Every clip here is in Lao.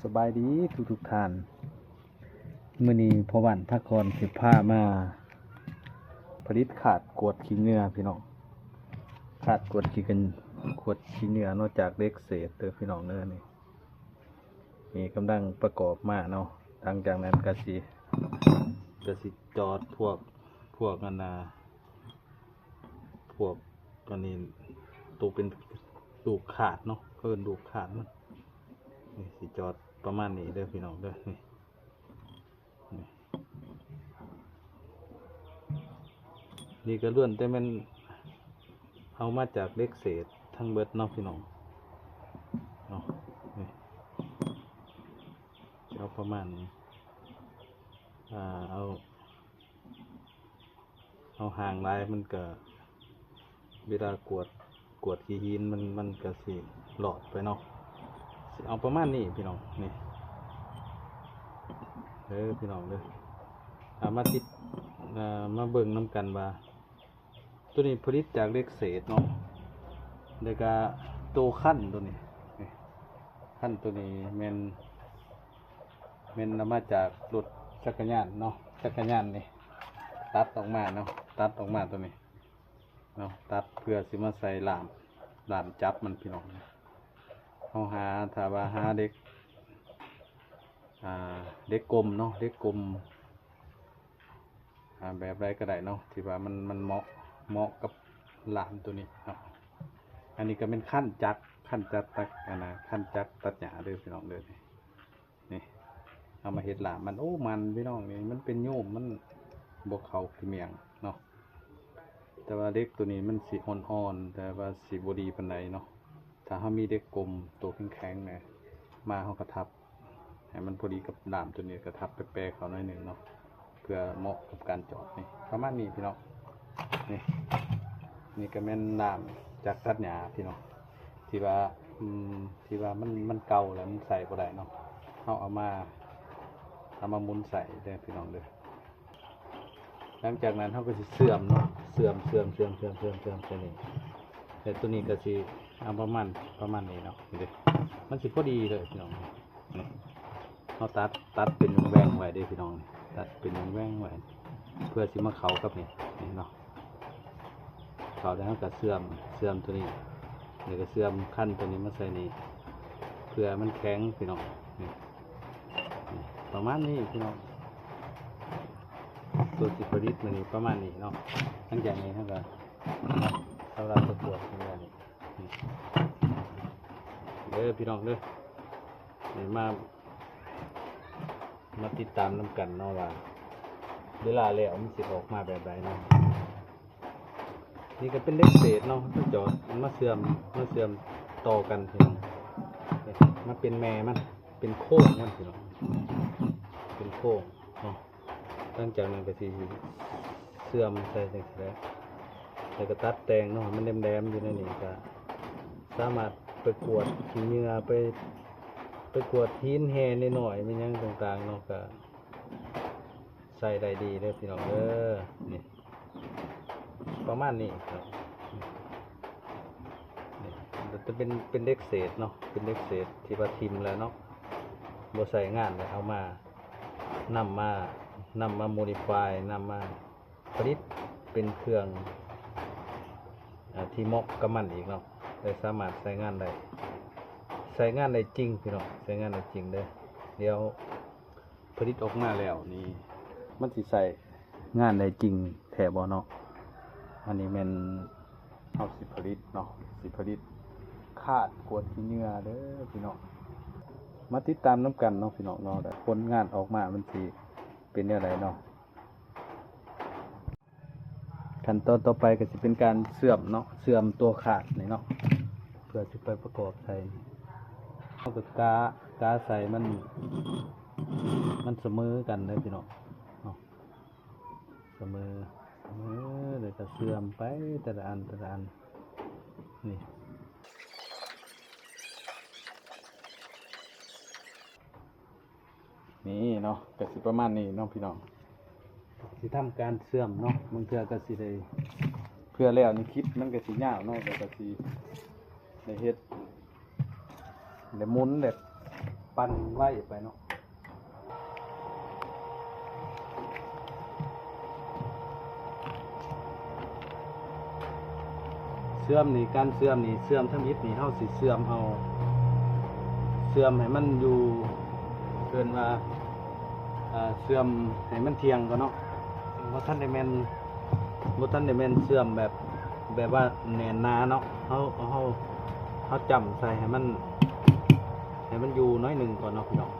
ສະບາຍດີທຸກໆທ່ານ. ມື້ນີ້ພໍ່ບ້ານພາກອນຊິພາມາຜະລິດຄາດກວດຂີ້ເຫຍື້ອພີ່ນ້ອງ, ຄາດກວດຂີ້ກັນ ກວດຂີ້ເຫຍື້ອເນາະ ຈາກເຫຼັກເສດເດີພີ່ນ້ອງເດີ. ນີ້ ນີ້ກຳລັງປະກອບມາເນາະ. ຫຼັງຈາກນັ້ນກະຊິ ກະຊິຈອດພວກ ພວກອັນນ່າ ພວກອັນນີ້ ໂຕເປັນລູກຄາດເນາະ, ເອີ້ນລູກຄາດມັນ. ນີ້ຊິຈອດປະມານນີ້ເດີພີ່ນ້ອງເດີ. ນີ້ ນີ້ ນີ້ກະລ້ວນແຕ່ແມ່ນເອົາມາຈາກເຫຼັກເສດທັງເບິດເນາະພີ່ນ້ອງເນາະ. ນີ້ ເອົາປະມານນີ້ ອ່າ ເອົາ ເອົາຫ່າງຫຼາຍມັນກະ ເວລາກວດ ກວດຂີ້ຫີນມັນ ມັນກະຊິຫຼອດໄປເນາະ. ຊິເອົາປະມານນີ້ພີ່ນ້ອງ. ນີ້ເດີພີ່ນ້ອງເດີ. ເອົາມາຕິດ ເອົາມາເບິ່ງນຳກັນວ່າ ໂຕນີ້ຜະລິດຈາກເຫຼັກເສດເນາະ, ແລ້ວກະໂຕຄັນໂຕນີ້ ນີ້ ຄັນໂຕນີ້ແມ່ນ ແມ່ນເອົາມາຈາກລົດຈັກກະຍານເນາະ, ຈັກກະຍານນີ້ຕັດອອກມາເນາະ, ຕັດອອກມາໂຕນີ້ເນາະ, ຕັດເພື່ອຊິມາໃສ່ລ່າມ ລ່າມຈັບມັນພີ່ນ້ອງ. ເຮົາຫາ ຖ້າວ່າຫາເຫຼັກ ອ່າ ເຫຼັກກົມເນາະ, ເຫຼັກກົມ ອ່າ ແບບໃດກະໄດ້ເນາະ ທີ່ວ່າມັນ ມັນເໝາະ ເໝາະກັບລ່າມໂຕນີ້ເນາະ. ອັນນີ້ກະແມ່ນຄັນຈັກ ຄັນຈັກຕັດ ອັນນ່າ ຄັນຈັກຕັດຫຍ້າເດີພີ່ນ້ອງເດີ. ນີ້ ເອົາມາເຮັດລ່າມມັນ ໂອ້ ມັນພີ່ນ້ອງ ນີ້ມັນເປັນໂຍມ ມັນບໍ່ເຂົ້າຂີ້ໝ້ຽງເນາະ. ແຕ່ວ່າເຫຼັກໂຕນີ້ມັນຊິອ່ອນໆ ແຕ່ວ່າຊິບໍ່ດີປານໃດເນາະ. ຖ້າເຮົາມີເຫຼັກກົມໂຕແຂງໆ ແນ່ ມາ ເຮົາກະທັບໃຫ້ມັນພໍດີກັບລ່າມໂຕນີ້ ກະທັບແປໆເຂົ້າໜ້ອຍໜຶ່ງເນາະ ເພື່ອເໝາະກັບການຈອດ. ນີ້ ປະມານນີ້ພີ່ນ້ອງ. ນີ້ ນີ້ກະແມ່ນລ່າມຈັກຕັດຫຍ້າພີ່ນ້ອງ ທີ່ວ່າ ອືມ ທີ່ວ່າມັນ ມັນເກົ່າແລ້ວ ມັນໃຊ້ບໍ່ໄດ້ເນາະ. ເຮົາເອົາມາ ເອົາມາໝູນໃຊ້ເດີພີ່ນ້ອງເດີ. ຫຼັງຈາກນັ້ນເຮົາກະຊິເຊື່ອມເນາະ, ເຊື່ອມ ເຊື່ອມ ເຊື່ອມ ເຊື່ອມ ເຊື່ອມ ເຊື່ອມໃສ່ນີ້. ແລ້ວໂຕນີ້ກະຊິເອົາປະມານ ປະມານນີ້ເນາະ. ນີ້ເດ້ ມັນຊິພໍດີເລີຍພີ່ນ້ອງ. ນີ້ ເຮົາຕັດ ຕັດເປັນແຫວ່ງໄວ້ເດ້ພີ່ນ້ອງ, ຕັດເປັນແຫວ່ງໄວ້ ເພື່ອຊິມາເຂົ້າກັບນີ້ ນີ້ເນາະ. ເຂົ້າແລ້ວເຮົາກະເຊື່ອມ ເຊື່ອມໂຕນີ້ ແລ້ວກະເຊື່ອມຄັນໂຕນີ້ມາໃສ່ນີ້ ເພື່ອມັນແຂງພີ່ນ້ອງ. ນີ້ ນີ້ ປະມານນີ້ພີ່ນ້ອງ. ໂຕຊິຜະລິດມື້ນີ້ປະມານນີ້ເນາະ. ຫຼັງຈາກນີ້ເຮົາກະ ສຳລັບປະກວດເທື່ອນີ້ ນີ້ເດີພີ່ນ້ອງເດີ. ນີ້ ມາ ມາຕິດຕາມນຳກັນເນາະ ວ່າເວລາແລ້ວມັນຊິອອກມາແບບໃດເນາະ. ນີ້ກະເປັນເຫຼັກເສດເນາະ ມາຈອດ ມາເຊື່ອມ ມາເຊື່ອມຕໍ່ກັນພີ່ນ້ອງ. ມາເປັນແມ່ມັນ ເປັນໂຄ້ງມັນພີ່ນ້ອງ ເປັນໂຄ້ງເນາະ. ຫຼັງຈາກນັ້ນກະຊິເຊື່ອມໃສ່ຈັ່ງຊີ້ແຫຼະ ແລ້ວກະຕັດແຕ່ງເນາະ ໃຫ້ມັນແຫຼມໆຢູ່ໃນນີ້. ກະສາມາດໄປກວດຂີ້ເຫຍື້ອ ໄປ ໄປກວດຫີນແຮ່ນ້ອຍໆ ແມ່ນຫຍັງຕ່າງໆເນາະ ກະໃຊ້ໄດ້ດີເດີພີ່ນ້ອງເດີ. ນີ້ ປະມານນີ້ເນາະ. ນີ້ ຈະເປັນ ເປັນເຫຼັກເສດເນາະ, ເປັນເຫຼັກເສດທີ່ວ່າຖິ້ມແລ້ວເນາະ ບໍ່ໃຊ້ງານແລ້ວ ເອົາມາ ນຳມາ ນຳມາໂມດີຟາຍ ນຳມາຜະລິດເປັນເຄື່ອງ ອາ ທີ່ເໝາະກັບມັນອີກເນາະ ແລະ ສາມາດໃຊ້ງານໄດ້ ໃຊ້ງານໄດ້ຈິງພີ່ນ້ອງ, ໃຊ້ງານໄດ້ຈິງເດີ. ດຽວຜະລິດອອກມາແລ້ວນີ້ ມັນຊິໃຊ້ງານໄດ້ຈິງແທ້ບໍ່ເນາະ? ອັນນີ້ແມ່ນເຮົາຊິຜະລິດເນາະ, ຊິຜະລິດຄາດກວດຂີ້ເຫຍື້ອເດີພີ່ນ້ອງ. ມາຕິດຕາມນຳກັນເນາະພີ່ນ້ອງເນາະ ແລະ ຜົນງານອອກມາມັນຊິເປັນແນວໃດເນາະ. ຂັ້ນຕອນຕໍ່ໄປກະຊິເປັນການເຊື່ອມເນາະ, ເຊື່ອມຕົວຄາດນີ້ເນາະ ເພື່ອຊິໄປປະກອບໃສ່. ເຮົາກະກະ ກະໃສ່ມັນ ມັນສະເໝີກັນເດີພີ່ນ້ອງເນາະ, ສະເໝີ ສະເໝີ ແລ້ວກະເຊື່ອມໄປແຕ່ລະອັນ ແຕ່ລະອັນ. ນີ້ ນີ້ເນາະ ກະຊິປະມານນີ້ເນາະພີ່ນ້ອງ. ຊິທຳການເຊື່ອມເນາະ, ບາງເທື່ອກະຊິໄດ້ ເພື່ອແລ້ວນີ້ຄລິບມັນກະຊິຍາວເນາະ, ແລ້ວກະຊິໄດ້ເຮັດ ໄດ້ໝູນ ແລ້ວ ປັ່ນໄວໄປເນາະ. ເຊື່ອມນີ້ ການເຊື່ອມນີ້ ເຊື່ອມທຳອິດນີ້ ເຮົາຊິເຊື່ອມເອົາ ເຊື່ອມໃຫ້ມັນຢູ່ ເອີ້ນວ່າ ເຊື່ອມໃຫ້ມັນທ່ຽງກ່ອນເນາະ ບໍ່ທັນໄດ້ແມ່ນ ບໍ່ທັນໄດ້ແມ່ນເຊື່ອມແບບ ແບບວ່າແໜ້ນໜາເນາະ ເຮົາ ເຮົາ ເຮົາຈ້ຳໃສ່ໃຫ້ມັນ ໃຫ້ມັນຢູ່ໜ້ອຍໜຶ່ງກ່ອນເນາະພີ່ນ້ອງ.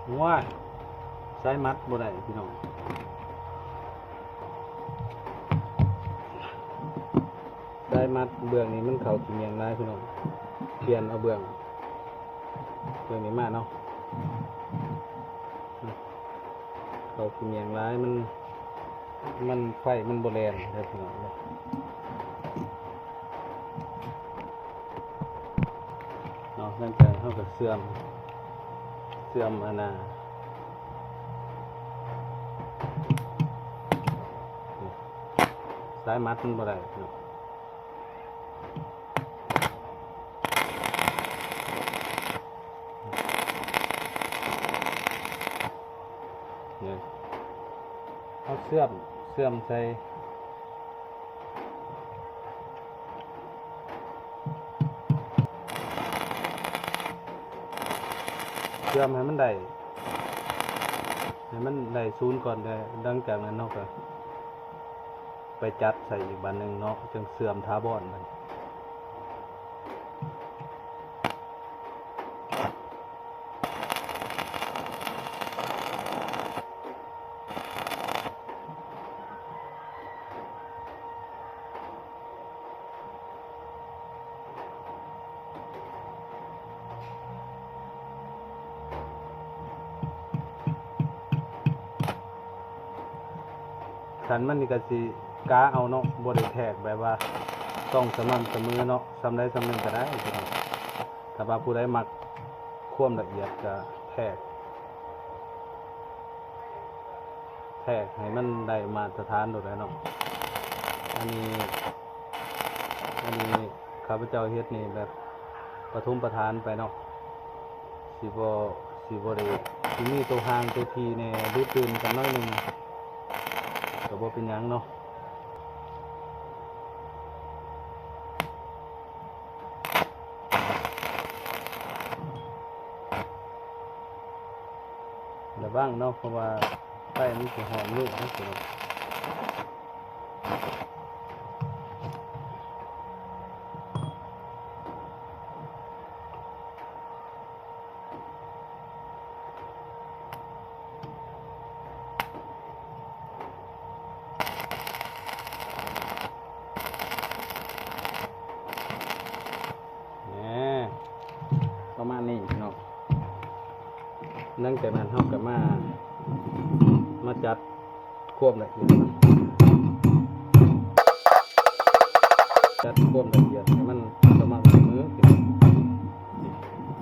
ໂອ້ຍ ສາຍມັດບໍ່ໄດ້ພີ່ນ້ອງ ສາຍມັດເບື້ອງນີ້ມັນເຂົ້າຂີ້ໝ້ຽງຫຼາຍພີ່ນ້ອງ ປ່ຽນເອົາເບື້ອງ ເບື້ອງນີ້ມາເນາະ. ເຂົ້າຂີ້ໝ້ຽງຫຼາຍ ມັນ ມັນ ໄຟມັນບໍ່ແລ່ນເດີພີ່ນ້ອງເດີເນາະ. ຫຼັງຈາກເຮົາກໍເຊື່ອມ ເຊື່ອມອັນນ່າ ສາຍມັດມັນບໍ່ໄດ້ເນາະ. ເຮົາເຊື່ອມ ເຊື່ອມໃສ່ ເຊື່ອມໃຫ້ມັນໄດ້ ໃຫ້ມັນໄດ້ສູນກ່ອນ ແລ້ວຫຼັງຈາກນັ້ນເຮົາກໍ ໄປຈັດໃສ່ອີກບາດໜຶ່ງເນາະ ຈຶ່ງເຊື່ອມຖາວອນ. ຄັນມັນນີ້ກໍຊິກະເອົາເນາະ ບໍ່ໄດ້ແທກແບບວ່າຕ້ອງສະໝ່ຳສະເໝີເນາະ ສ່ຳໃດສ່ຳໜຶ່ງກໍໄດ້ພີ່ນ້ອງ. ຖ້າວ່າຜູ້ໃດມັກຄວາມລະອຽດກໍແທກ ແທກໃຫ້ມັນໄດ້ມາດຕະຖານໂລດແຫຼະເນາະ. ອັນນີ້ ອັນນີ້ຂ້າພະເຈົ້າເຮັດນີ້ແບບປະຖົມປະຖານໄປເນາະ ຊິບໍ່ ຊິບໍ່ໄດ້ ຊິມີໂຕຫ່າງໂຕທີ່ແດ່ ຫຼຸດຕື່ມກັນໜ້ອຍໜຶ່ງ ກໍບໍ່ເປັນຫຍັງເນາະ. ລະວັງເນາະ ເພາະວ່າໄຟມັນຊິຮ້ອນມືເນາະ. ແນ່ ປະມານນີ້ເນາະ. ຫຼັງຈາກນັ້ນເຮົາກໍມາ ມາຈັດຄວາມລະອຽດ ຈັດຄວາມລະອຽດໃຫ້ມັນສະໝ່ຳສະເໝີ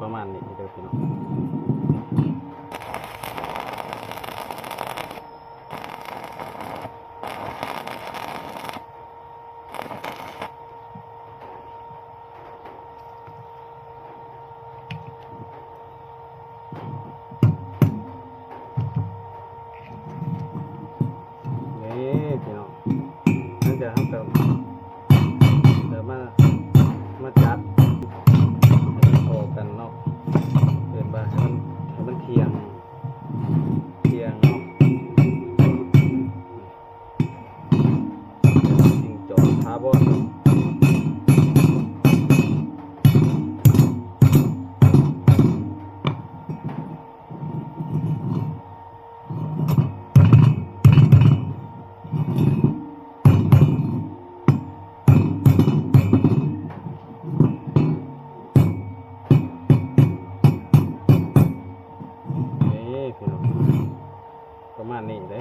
ປະມານນີ້ເດີພີ່ນ້ອງ. ນີ້ພີ່ນ້ອງ ຫຼັງຈາກເຮົາກໍເລີ່ມມາ ມາຈັດໃຫ້ມັນເຂົ້າກັນເນາະ ເອີ້ນວ່າໃຫ້ມັນ ໃຫ້ມັນທ່ຽງ ທ່ຽງເນາະ. ຈິງຈອກຖາວອນ ນີ້ພີ່ນ້ອງ ປະມານນີ້ເດ້. ນີ້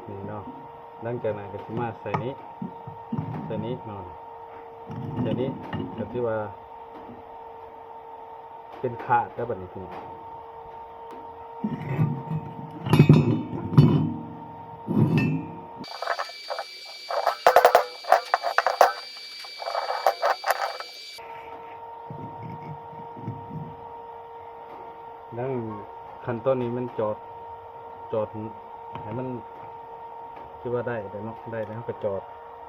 ນີ້ເນາະ ຫຼັງຈາກນັ້ນກໍຊິມາໃສ່ນີ້ ໃສ່ນີ້ເນາະ ໃສ່ ນີ້ກໍຖືວ່າເປັນຂາດແລ້ວບັດນີ້ພີ່ນ້ອງ. ແລ້ວຂັ້ນຕອນນີ້ແມ່ນຈອດ ຈອດໃຫ້ມັນ ຄືວ່າໄດ້ແລ້ວເນາະ ໄດ້ແລ້ວເຮົາກໍຈອດ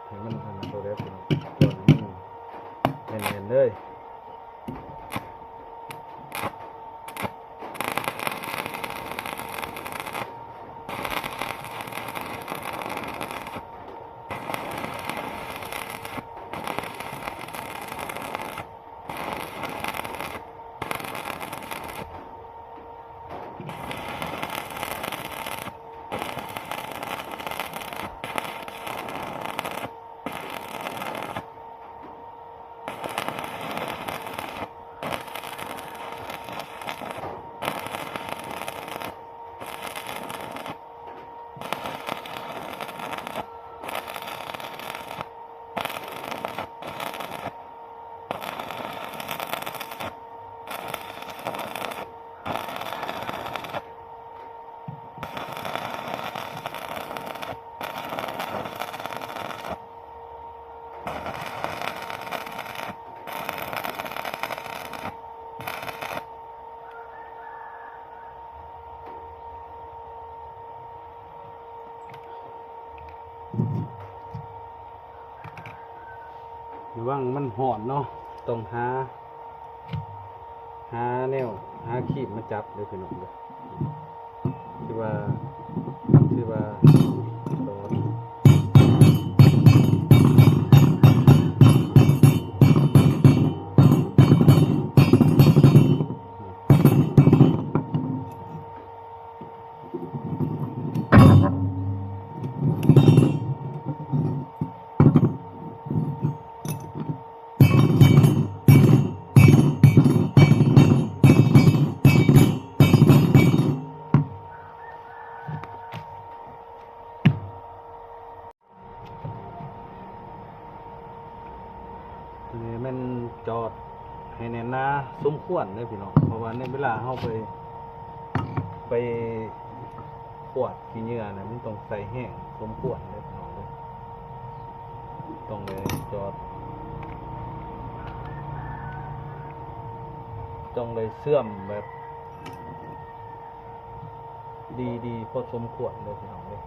ໃຫ້ມັນອັນນັ້ນໂຕແລ້ວ ຈອດໃຫ້ມັນແໜ້ນໆເລີຍ. ລະວັງມັນຮ້ອນເນາະ ຕ້ອງຫາ ຫາແນວ ຫາຄຣີມມາຈັບເດີພີ່ນ້ອງເດີ. ຖືວ່າ ຖືວ່າ ໂຕນີ້ແມ່ນຈອດໃຫ້ແໜ້ນໜາສົມຄວນເດ້ພີ່ນ້ອງ ເພາະວ່າໃນເວລາເຮົາໄປ ໄປຂວດຂີ້ເຫຍື້ອນະ ມັນຕ້ອງໃຊ້ແຮງສົມຄວນເດ້ພີ່ນ້ອງເດີ. ຕ້ອງໄດ້ຈອດ ຕ້ອງໄດ້ເຊື່ອມແບບ ດີໆ ພໍສົມຄວນເດີພີ່ນ້ອງເດີ.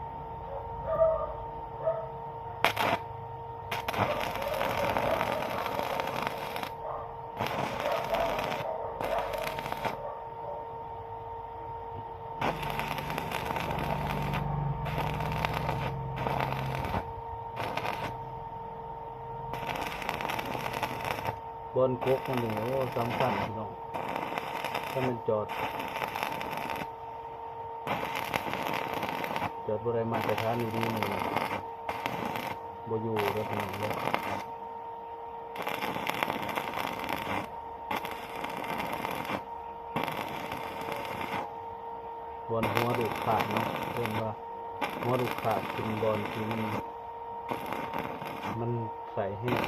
ບ່ອນກົກມັນນີ້ ໂອ້ ສຳຄັນພີ່ນ້ອງ ຖ້າແມ່ນຈອດ ຈອດບໍ່ໄດ້ມາດຕະຖານດີໆ ນີ້ບໍ່ຢູ່ເດີພີ່ນ້ອງເດີ. ບ່ອນຫົວລູກຂາດເນາະ ເອີ້ນວ່າຫົວລູກຂາດ ເປັນບ່ອນທີ່ມັນ ມັນໃຊ້ແຮງ.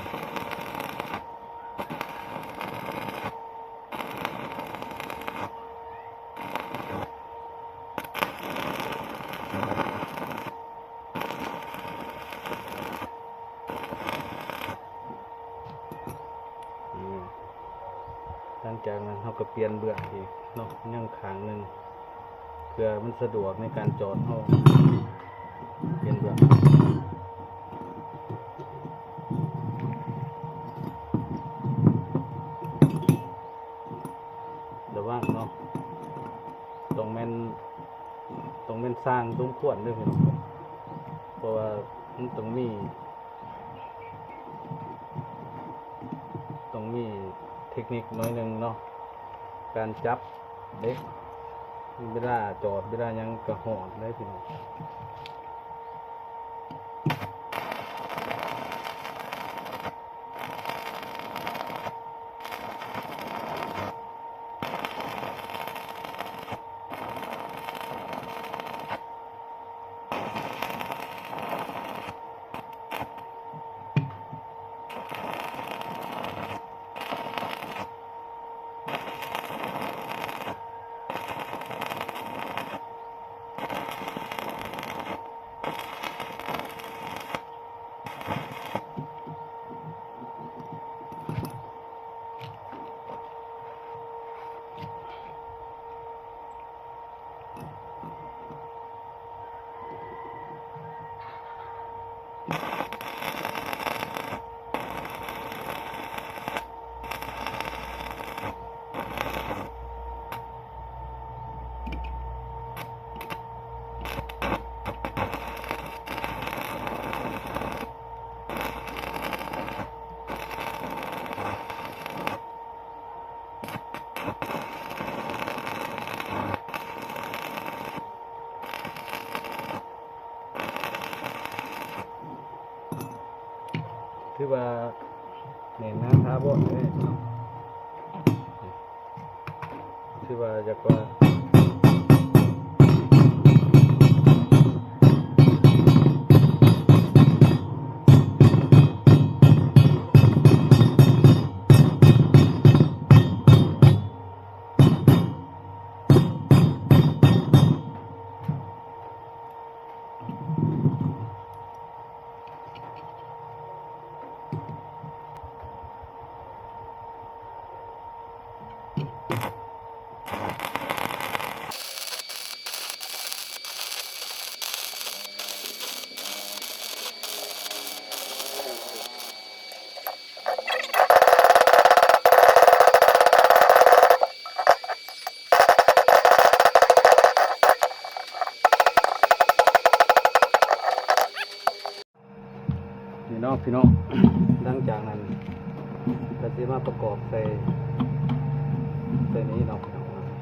ອືມ ຫຼັງຈາກນັ້ນເຮົາກໍປ່ຽນເບື້ອງອີກເນາະ ຍັງຂ້າງໜຶ່ງ ເພື່ອມັນສະດວກໃນການຈອດເຮົາ ປ່ຽນເບື້ອງ. ລະວັງເນາະ ຕ້ອງແມ່ນ ຕ້ອງແມ່ນຊ່າງສົມຄວນເດີພີ່ນ້ອງ ເພາະວ່າມັນຕ້ອງມີ ຕ້ອງມີເທັກນິກໜ້ອຍໜຶ່ງເນາະ ການຈັບເຫຼັກ ເວລາຈອດ ເວລາຫຍັງກະຮ້ອນເລີຍພີ່ນ້ອງ. ອື ວ່າແໜ້ນໜາຖາວອນເລີຍ ຖືວ່າຢາກວ່າ ນີ້ເນາະພີ່ນ້ອງ ຫຼັງຈາກນັ້ນກໍຊິມາປະກອບໃສ່ ໃສ່ນີ້ເນາະພີ່ນ້ອງເນາະ ນີ້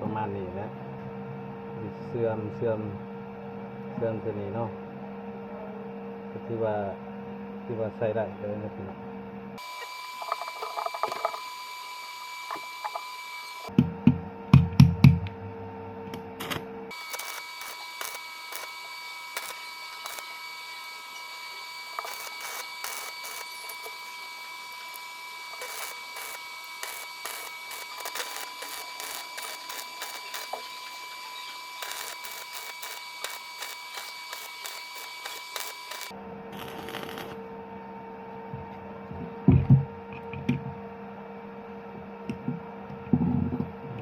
ປະມານນີ້ແຫຼະ ເຊື່ອມ ເຊື່ອມ ເຊື່ອມໃສ່ນີ້ເນາະ ກໍຖືວ່າ ຖືວ່າໃຊ້ໄດ້ເລີຍນະພີ່ນ້ອງ.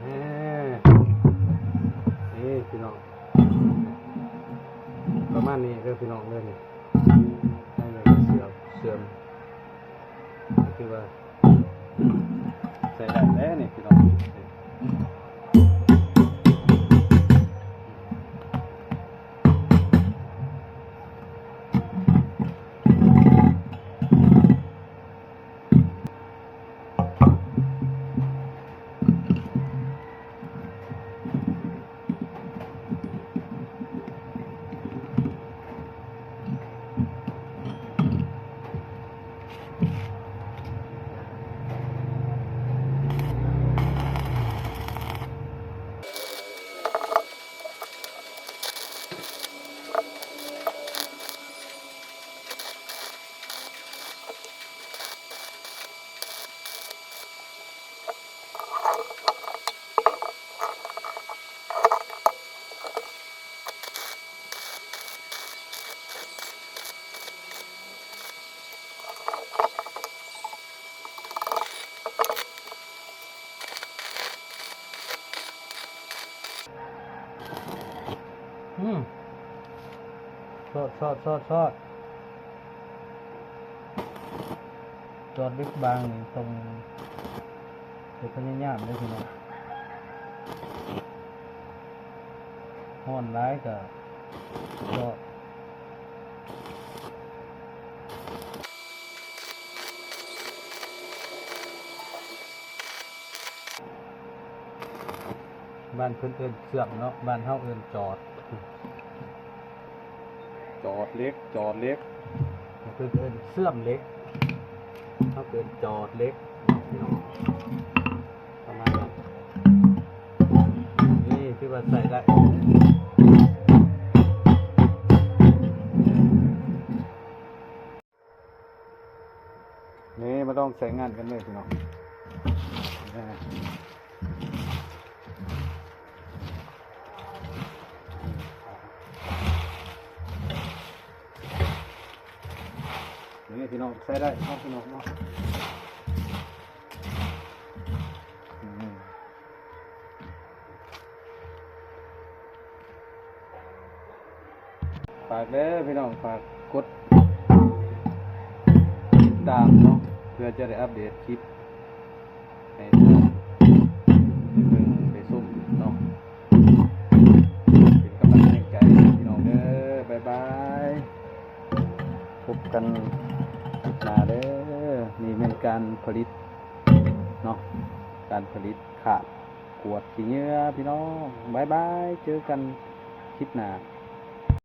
ນີ້ ນີ້ພີ່ນ້ອງ ປະມານນີ້ເດີພີ່ນ້ອງເດີ ນີ້ ໃຫ້ເຊື່ອມ ເຊື່ອມ ຄືວ່າ ໃຊ້ໄດ້ແລ້ວນີ້ພີ່ນ້ອງ. ອືມ ຊອດ ຊອດ ຊອດ ຊອດ ຈອດເຫຼັກບາງນີ້ຕ້ອງເຮັດພະຍາຍາມເດີພີ່ນ້ອງ ຮ້ອນຫຼາຍກະຊອດ. ບ້ານເພິ່ນເອີ້ນເຊື່ອມເນາະ ບ້ານເຮົາເອີ້ນຈອດ ຈອດເຫຼັກ ຈອດເຫຼັກ ເພິ່ນເອີ້ນເຊື່ອມເຫຼັກ ເຮົາເອີ້ນຈອດເຫຼັກ ປະມານນັ້ນ ນີ້ຖືວ່າໃຊ້ໄດ້. ນີ້ມາລອງໃຊ້ງານກັນເລີຍພີ່ນ້ອງ ນີ້ພີ່ນ້ອງ ໃຊ້ໄດ້ເນາະພີ່ນ້ອງເນາະ ອືມ. ຝາກເດີພີ່ນ້ອງ ຝາກກົດຕິດຕາມເນາະ ເພື່ອຈະໄດ້ອັບເດດຄລິບໃຫ້ທ່ານໄດ້ເບິ່ງໄດ້ຊົມເນາະ ເປັນກຳລັງແຮງໃຈໃຫ້ພີ່ນ້ອງເດີ. ບາຍບາຍ ພົບກັນຄລິບໜ້າເດີ. ນີ້ແມ່ນການຜະລິດເນາະ ການຜະລິດຄາບ ກວດຂີ້ເຫຍື້ອພີ່ນ້ອງ. ບາຍບາຍ ເຈີກັນຄລິບໜ້າ.